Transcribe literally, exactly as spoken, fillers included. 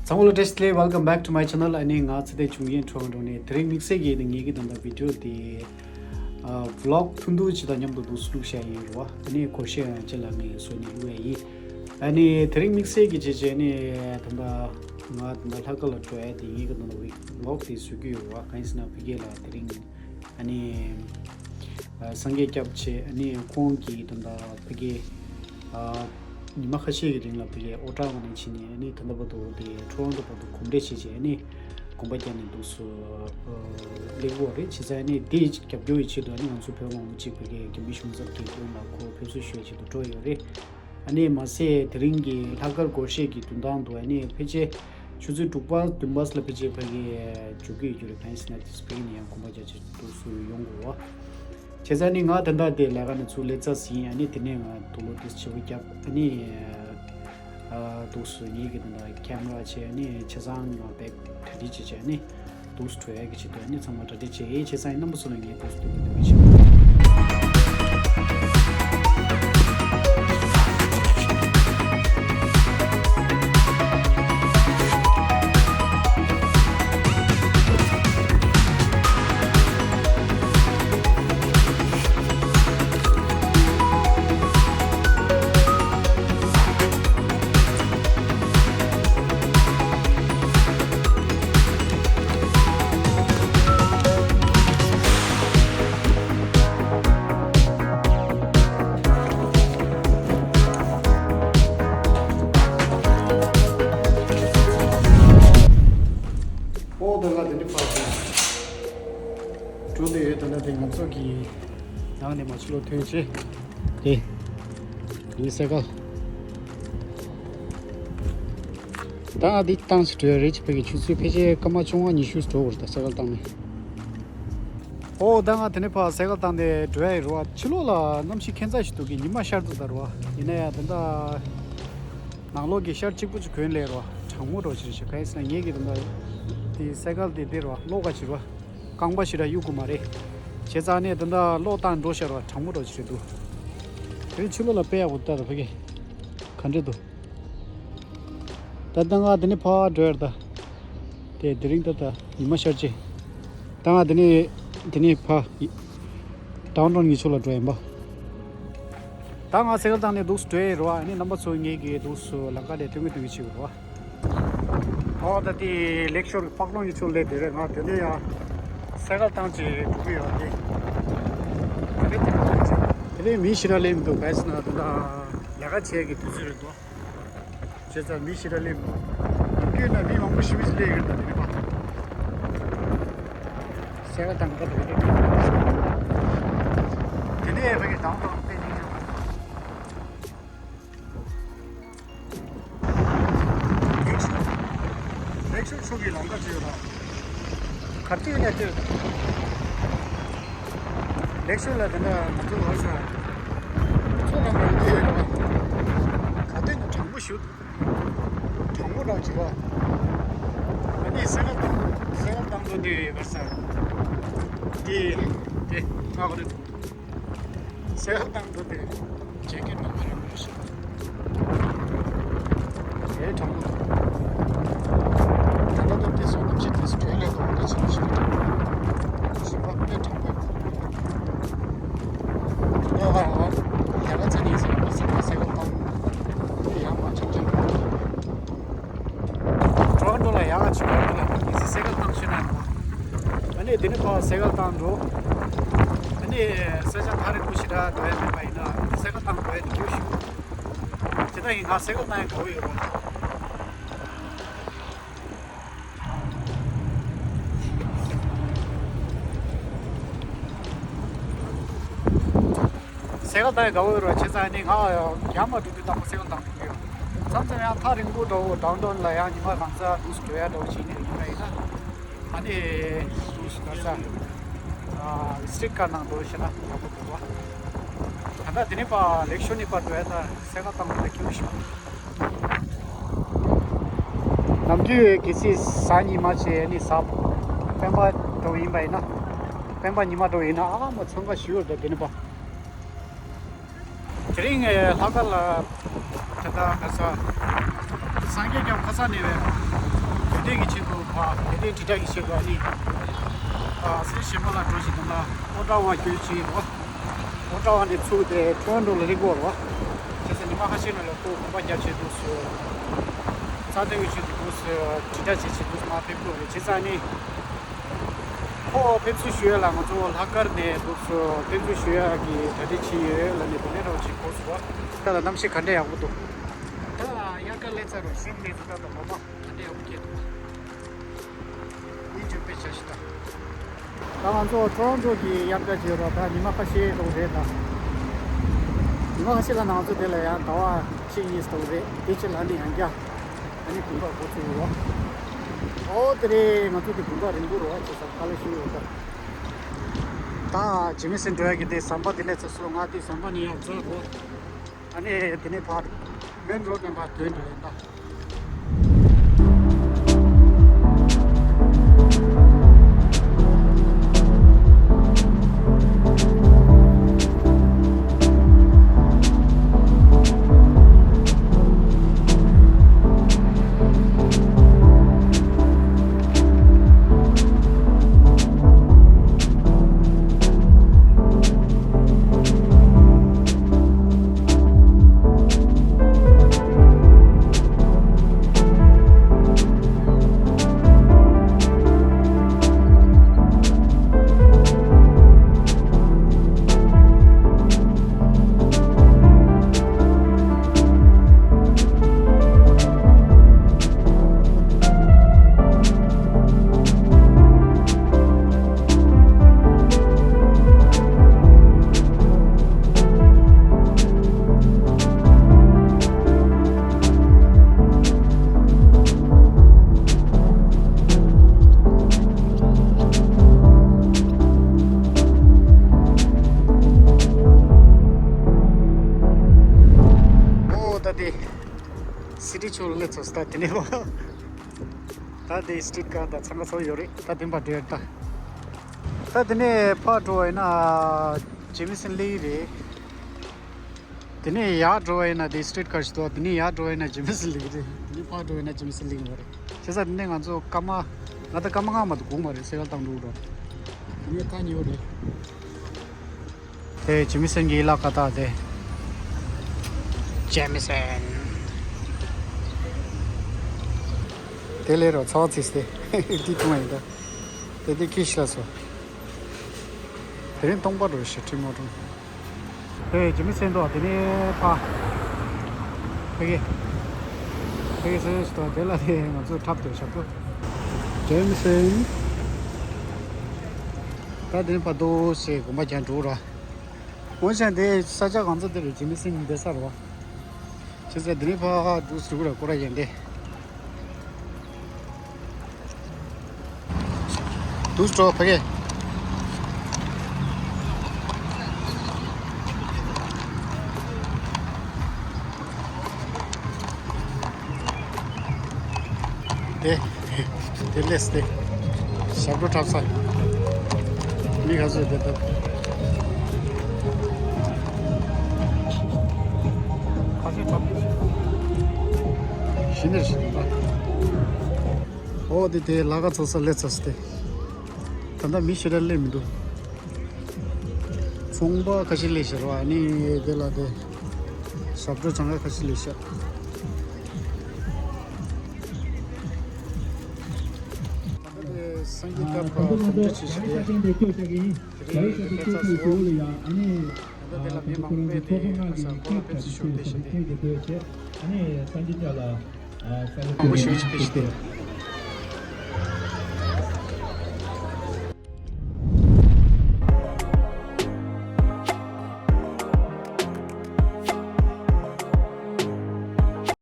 ཚང་མ་ལ་བཀྲ་ཤིས་བདེ་ལེགས། Welcome back to my channel. ཨ་ནི་ང་ཚེ་བརྟན་འབྱུང་ཡིན། ཊོ་རོན་ཊོ་ནས། དེ་རིང་དམིགས་བསལ་གྱིས་ངེད་ཀྱི་ད་ལྟ་བི་ཌིའོ་དེ་ཨ་ཝི་ལོག་ཐུང་ཐུང་ཅིག་དང་མཉམ་དུ་འདུག་སེ་བླུགས་བཞག་ཡིན་རེད་བ། ཨ་ནི་སྒོར་གཞས་ཡང་ཅིག་ལ་ངས་བཟོས་ནས་བླུགས་ཡ་ཡིན། ཨ་ནི་དེ་རིང་དམིགས་བསལ་གྱི་བྱས་བྱས་ནས་ད་ལྟ་ང་ད་ལྟ་ལྷག་དཀར་ལ་འགྲོ་ཡ་དེ་ངེད་ཀྱི་ད་ལྟ་ཝི་ལོག་དེ་བཟོ་གི་ཡོད་རེད་བ། གང་ཡིན་ཟེར་ན་ཕ་གི་ལ་དེ་རིང་ཨ་ནི་ཨ་སངས་རྒྱས་སྐྱབས་ཆེ། ཨ་ནི་ཁོང་གིས་ད་ལྟ་ཕ་གི་ཨ་ཉི་མ་ཁ་ཤས་ཀྱི་རིང་ལ་ཕ་གི་ཨོ་ཊ་ཝ་ནས་ཕྱིན་ནས། ཨ་ནི་ད་ལྟ་བར་དུ་དེ་ཊོ་རོན་ཊོ་བར་དུ་གོམ་བགྲོད་བྱས་བྱས། ཨ་ནི་གོམ་པ་རྒྱག་ནས་འདུག་སེ་ཨ་སླེབས་ཡོད་རེད། བྱས་ཙང་ཨ་ནི་དེ་རྒྱབ་སྐྱོར་གྱི་ཆེད་དུ་ཨ་ནི་ང་ཚོ་བོད་མང་པོ་ཅིག་ཕ་གི་རྒན་པའི་གཞུང་ཚབ་ཀྱི་དགོན་ལ་ཁོ་ཕེབས་བསུ་ཞུ་ཡ་ཆེད་དུ་འགྲོ་ཡོད་རེད། ཨ་ནི་མ་ཟད་དེ་རིང་གི་ལྷག་དཀར་སྒོར་གཞས་ཀྱི་འདོན་སྟངས་འདུག་ཨ་ནི་ཕལ་ཆེར་ཆུ་ཚོད་དྲུག་པ་བདུན་པ་ལ་ཕལ་ཆེར་ཕ་གི་མཇུག་སྒྲིལ་རྒྱུ་རེད། གང་ཡིན་ཟེར་ན་དེ་ཕ་གི་ནས་ཡང་གོམ་པ་རྒྱག་ཆེད་འདུག་སེ་ཡོང་དགོས་བ། བྱས་ཙང་ཨ་ནི་ང་ད་ལྟ་དེ་ལས་ཀ་ནས་ཚུར་སླེབས་ཚར་ཟིན། ཨ་ནི་དེ་ནས་ང་དུག་ལོག་དེ་ཕྱི་པོ་བརྒྱབ། ཨ་ནི་ཨ་འདུག་སེ་ངེད་ཀྱི་ད་ལྟ་ཁེམ་ར་བྱས། ཨ་ནི་ཆ་ཚང་ང་བེག་གྲ་སྒྲིག་བྱས་བྱས། ཨ་ནི་འདུག་སེ་འགྲོ་ཡ་གི་ཆེད་དུ་ཨ་ནི་ཚང་མ་གྲ་སྒྲིག་བྱས་ཡིན། བྱས་ཙང་ཨ་ནི་རྣམ་པ་ཚོ་ལ་ངས་འདུག་སེ་སྟོན་གི་འདུག་གི་ཆེད། ཨོ་ད་ལ་དེ་འདྲ་ཕར་འགྲོ་དེ་ཡོད། ད་ལྟ་དེ་ང་ཚོ་གི་ནང་ནས་མར་ཕྱི་ལོགས་ཐོན་བྱས། དེ་ངའི་སའི་ཀལ། ད་ང་འདི་བཏང་ཞིག་འགྲོ་ཡ་རེད། ཅི་ཕ་གི་ཆུ་ཚོད་ཕལ་ཆེར་སྐར་མ་བཅོ་ལྔ་ཉི་ཤུ་འགྲོ་དགོས་རེད། ད་སའི་ཀལ་བཏང་ནས། ཨོ་ད་ང་དེ་ནས་ཕར་སའི་ཀལ་བཏང་ནས་འགྲོ་ཡ་ཡིན་རེད་བ། ཕྱི་ལོགས་ལ་གནམ་གཤིས་ཁྱད་མཚར་ཞིག་འདུག་གི། ཉི་མ་ཤར་འདུག་ད་རེད་བ། ཡིན་ན་ཡང་ད་ལྟ་ནང་ལོགས་ཀྱི་ཤར་གཅིག་པུ་ཅིག་གོན་སླེབས་རེད་བ། གྲང་མོ་འདྲ་ཞིག་རེད་ཤག་གང་ཡིན་ཟེར་ན་ངེད་ཀྱི་ད་ལྟ་དེ་སའི་ཀལ་དེ་དེ་རེད་བ། གློག་ག་ཅིག་རེད་བ། རྐང་པ་ཞེ་དྲག་གཡུག་དགོས་མ་རེད། བྱས་ཙང་ནས་ད་ལྟ་གློག་བཏང་འགྲོ་ཤར་བ། གྲང་མོ་འདྲ་ཞིག་རེད་འདུག་དེ་རིང་ཕྱི་ལོགས་ལ་དཔེ་ཡག་པོ་འདུག་ད། ཕ་གི་ག་འདྲ་འདུག་ད་ལྟ་ང་དེ་ནས་ཕར་འགྲོ་ཡ་རེད་ད། དེ་དེ་རིང་ད་ལྟ་ཉི་མ་ཤར་རྗེས། ད་ང་དེ་ནས་དེ་ནས་ཕར་ཌའོན་ཊའོན་གི་ཕྱོགས་ལ་འགྲོ་ཡིན་པ། ད་ང་སའི་ཀལ་བཏང་ནས་འདུག་སེ་འགྲོ་ཡ་ཡིན་རེད་བ། ཨ་ནི་རྣམ་པ་ཚོ་ངེད་ཀྱི་འདུག་སེ་ལམ་ཁ་ལ་སྟོན་གི་སྟོན་གི་བྱེད་དགོས་རེད་བ། ཨོ་ད་དེ་ལེག་ཤོར་གི་པག་ལོང་གི་ཕྱོགས་སླེབས་དེ་རེད། ང་དེ་ནས་ཡང་སའི་ཀལ་བཏང་བྱས་འགྲོ་གི་ཡོད་དེ། དེ་རིང་མི་ཞེ་དྲག་སླེབས་མི་འདུག་ག་རེ་ཟེར་ན་ད་ལྟ་ལས་ཀ་བྱེད་ཀྱི་དུས་ཚོད་རེད་འདུག་བྱས་ཙང་མི་ཞེ་དྲག་སླེབས་མི་འདུག་ནམ་རྒྱུན་ན་མི་མང་པོ་ཞེ་པོ་ཅིག་སླེབས་ཡོད་ད། དེ་རིང་པ་སའི་ཀལ་བཏང་ག་འགྲོ་གི་འདུག་དེ་ནས་ཕ་གི་ཌའོན་ཊའོན་དཔེ་སྙིང་རྗེ་པོ་འདུག་ལེག་ཤོར་ཕྱོགས་ཀྱི་ལམ་ཁ་ཅིག་ཡོད་ར། ག་དུས་ནས་ལྟོས། ལེག་ཤོར་ལ་དེ་འདྲ་ང་ཚོ་ལོ་ས་མཚོ་ལམ་ལ་ལྟོས་ཡོད་ར། ག་དུས་ནས་གྲང་མོ་ཞུ། གྲང་མོ་རང་བྱེད་པ། ཨ་ནི་སའི་ཀལ་བཏང་སའི་ཀལ་བཏང་འགྲོ་དུས་ཡོད་པར་ས། དེ་དེ་ཁ་གོ་རེད། སའི་ཀལ་བཏང་འགྲོ་དེ་ཇེ་ཀེ་ནང་ལ་རང་འགྲོ་ཞིག་དེ་གྲང་མོ་འདུག་ད་ལྟ་ད་དེ་སོང་གནམ་གཤིས་དེ་སུ་གྲོས་ལས་དོ་དེ་ཆེན་ཞིག་རེད། ཞིང་པ་དཔེ་གྲང་མོ་ཡོད། ཨ་ཨ་ཨ། ཡ་ལ་ཚ་ནི་ཟེར་བ་སའི་ཀལ་བཏང་། དེ་ཡང་མ་ཆག་ཆག་ཊོ་རོན་ཊོ་ལ་ཡག་ག་ཆུ་ཁ་ལ་ངེས་སའི་ཀལ་བཏང་ཤེས་ན་ཡང་། ཨ་ནི་དེ་ནས་ཕར་སའི་ཀལ་བཏང་འགྲོ། ཨ་ནི་ས་ཆ་ཐག་རིང་པོ་ཞེ་དྲག་འགྲོ་ཡ་མེད་པ་ཡིན་ན་སའི་ཀལ་བཏང་འགྲོ་ཡ་དེ་སྐྱིད་པོ་ཞིག་འདུག་དེ་ལྟར་ཡིན་ང་སའི་ཀལ་བཏང་ཡ་དགའ་བོ་ཡོད་རེད། སའི་ཀལ་བཏང་ཡ་དགའ་བོ་ཡོད་རེད། བྱས་ཙང་ནི་ང་རྒྱ་མ་འགྲོ་དུས་དང་པོ་སའི་ཀལ་བཏང་འགྲོ་གི་ཡོད། མཚམས་མཚམས་ཡང་ཐག་རིང་པོ་འགྲོ། ཌའོན་ཊའོན་ལ་ཡང་ཉི་མ་གང་ཚ་འདུག་སེ་འགྲོ་ཡ་འདྲ་བོ་བྱས་ནས་ཡིན་པ་ཡིན་ན། ཨ་ནི་འདུག་སེ་ག་ས་ཨ་སི་ཊི་རིཊ་ཀར་ནང་འགྲོ་ཤེས་ན་ཡག་པོ་འདུག་བ། ད་ལྟ་དེ་ནས་ཕར་ལེག་ཤོར་ནས་ཕར་འགྲོ་ཡ་ད་སའི་ཀལ་བཏང་དགོས་ན་སྐྱིད་པོ་ཞིག་འདུག་ནམ་རྒྱུན་གལ་སྲིད་གཟའ་ཉི་མ་བྱས་ནི་གཟའ་སྤེན་པ་འགྲོ་ཡིན་པ་ཡིན་ན། སྤེན་པ་ཉི་མ་འགྲོ་ཡིན་ན་ཨ་མ་འཚང་ཁ་ཞུ་ཡོད་ད་དེ་ནས་ཕར། དེ་རིང་ངས་ལྷག་དཀར་ལ་ད་ལྟ་ག་ས་ སངས་རྒྱས་སྐྱབས་ཁ་སང་ནས་རེད། དེ་འདྲའི་གི་ཆེད་དུ་བ་དེ་འདྲའི་དྲིལ་བསྒྲགས་ཀྱི་ཆེད་དུ་ཨ་ནི། ཨ་སེ་གཞན་པ་ལ་འགྲོ་བཞིན་འདུག་ན་ཨོ་ཏྲ་ཝ་བསྐྱོད་ཆེད་དུ། ཨོ་ཏྲ་ཝ་ནས་ཚུར་དེ་ཊོ་རོན་ཊོ་ལ་སླེབས་དགོས་རེད་བ། བྱས་ཙང་ཉི་མ་ཁ་ཤས་ནང་ལ་ཁོ་དགོངས་པ་རྒྱབ་ཆེད་དུ་སུ། རྩ་དོན་གྱི་ཆེད་དུ་དུ་སུ་དྲིལ་བསྒྲགས་བྱེད་ཆེད་དུ་མ་ཕེབས་དགོས་རེད་བྱས་ཙང་ནི། ཁོ་ཕེབས་བསུ་ཞུ་ཡ་ལ་ང་ཚོ་ལྷག་དཀར་ནས་འདུག་སུ་ཕེབས་བསུ་ཞུ་ཡ་གི་གྲ་སྒྲིག་བྱས་ཡོད་ལ་ནི་དེ་ནས་རོགས་བྱེད་དགོས་སུ་བ། ད་ལ་གནམ་གཤིས་ག་འདྲ་ཡག་པོ་འདུག་ད་དབྱར་ཁ་སླེབས་ཚར་རོ་ཞིམ་སླེབས་ཚར་ད་ལོ་མ་ག་འདྲ་ཡག་པོ་སྐྱེས་འདུག་ཨིན་ཇོའི་དཔེ་བྱ་ཞིག་ད། ད་ང་ཚོ་ཊོ་རོན་ཊོ་གི་དབྱར་ཁ་བྱས་རོགས་ད་ཉི་མ་ཁ་ཤས་འགྲོ་རེད་ད། ཉི་མ་ཁ་ཤས་ལ་ང་ཚོ་དེ་ལ་ཡང་ཟླ་བ་གཅིག་གཉིས་འགྲོ་རེད་དེ་ཕྱི་ལ་ནི་ཡང་བསྐྱར་ཨ་ནི་དགུན་ཁ་འགོ་ཚུགས་རོགས། ཨོ་དེ་རེད་ང་ཚོ་དེ་དགུན་ཁ་རིང་པོ་རོགས་བྱས་ས་དཀའ་ལས་ཞིག་ཡོད་ད། ད་ཇི་མི་སིན་འགྲོ་ཡ་གི་དེ་ཟམ་པ་དེ་ནས་ཚུར་སོང་ང་དེ་ཟམ་པ་ནས་ཡར་འཛེགས་རོགས། ཨ་ནི་དེ་ནས་ཕར་མེན་རོ་ཌི་ནས་ཕར་ཐོན་འགྲོ་ཡིན་ད། ཨོ་ད་དེ་སི་ཊི་ཕྱོགས་ལ་སླེབས་ཚར་སོང་ད་དེ་ནས་ད་དེ་སི་ཊི་རི་ཊི་ཀར་དང་ཚང་མ་ཚོ་ཡོད་རེད་ད་དེ་འཕར་འགྲོ་ཡ་ད། ད་དེ་ནས་ཕར་འགྲོ་བ་ཡིན་ན་ཇེ་མི་སན་ལི་རེད། དེ་ནས་ཡར་འགྲོ་བ་ཡིན་ན་དེ་སི་ཊི་རི་ཊི་ཀར་ཞིག་འདུག་དེ་ནས་ཡར་འགྲོ་བ་ཡིན་ན་ཇེ་མི་སན་ལི་རེད། དེ་ནས་ཕར་འགྲོ་བ་ཡིན་ན་ཇེ་མི་སན་ལི་ཡིན་པ་རེད། བྱས་ཙང་དེ་ནས་ང་ཚོ་སྐར་མ་ང་ད་སྐར་མ་ལྔ་མ་གཏོགས་སྒུག་མ་རེད་སེ་ཀལ་བཏང་འགྲོ་འགྲོ། དེ་ནས་ཐག་ཉེ་བོ་རེད། དེ་ཇེ་མི་སན་གྱི་ཨི་ལ་ཀ་ད་དེ། ཇེ་མི་སན། དེ་ལས་རོ་ཚ་བ་ཚིགས་ཏེ་དེ་ཐུང་བ་ཡིན་ད། དེ་དེ་ཁྱི་ཤི་ལ་སོ། དེ་རིང་སྟོང་པ་འགྲོ་ཞེ་ཁྲི་མོ་འགྲོ། དེ་ཇེ་མི་སན་དོ་དེ་ནས་ཕ། ཕ་གི། ཕ་གི་སོ་ཞིག་དོ་དེ་ལ་དེ་ང་ཚོ་འཁྲབ་དེ་ཞབས་བྲོ། ཇེ་མི་སན། ད་དེ་ནས་ཕ་དོ་ཞེ་དགོན་པ་རྒྱང་འགྲོ་ར། འོན་ཀྱང་དེ་ས་ཆ་གང་ཚོད་དེ་རེད་ཇེ་མི་སན་བསྡད་ས་རེད་བ། བྱས་ཙང་དེ་ནས་ཕར་འདུག་སེ་འགྲོ་ར་སྐོར་ར་ཡན་དེ། འདུག་སེ་འགྲོ་ཕ་གི། དེ། དེ་ལས་དེ། ཞབས་བྲོ་འཁྲབ་ས། མི་ག་ཚོད་དེ་ལྟ། ག་ཚོད་འཁྲབ། གཞི་ནས་གཞི་ནས་པ། ཨོ་དེ་དེ་ལ་ག་ཚོད་ས་ལས་ཚོད་དེ། ད་ལྟ་མི་ཞེ་དྲག་སླེབས་མི་འདུག་ཚོང་པ་ཁ་ཤས་སླེབས་ཤག་ར་ཨ་ནི་དེ་ལ་དེ། ཞབས་བྲོ་སྦྱང་མཁན་ཁ་ཤས་སླེབས་ཤག་ད་ལྟ་དེ་སངས་རྒྱས་སྐྱབས་གོམ་བགྲོད་བྱེད་བཞིན་རེད། དེ་རིང་དེ་ཕེབས་ཚར་སོང་། ད་ལྟ་དེ་ལ་མི་མང་པོ་སླེབས་ཏེ་ཁ་སང་སྐོར་ལ་ཕེབས་བསུ་ཞུ་བསྡད་བཞིན་རེད། མང་པོ་ཞིག་ཕེབས་ཏེ།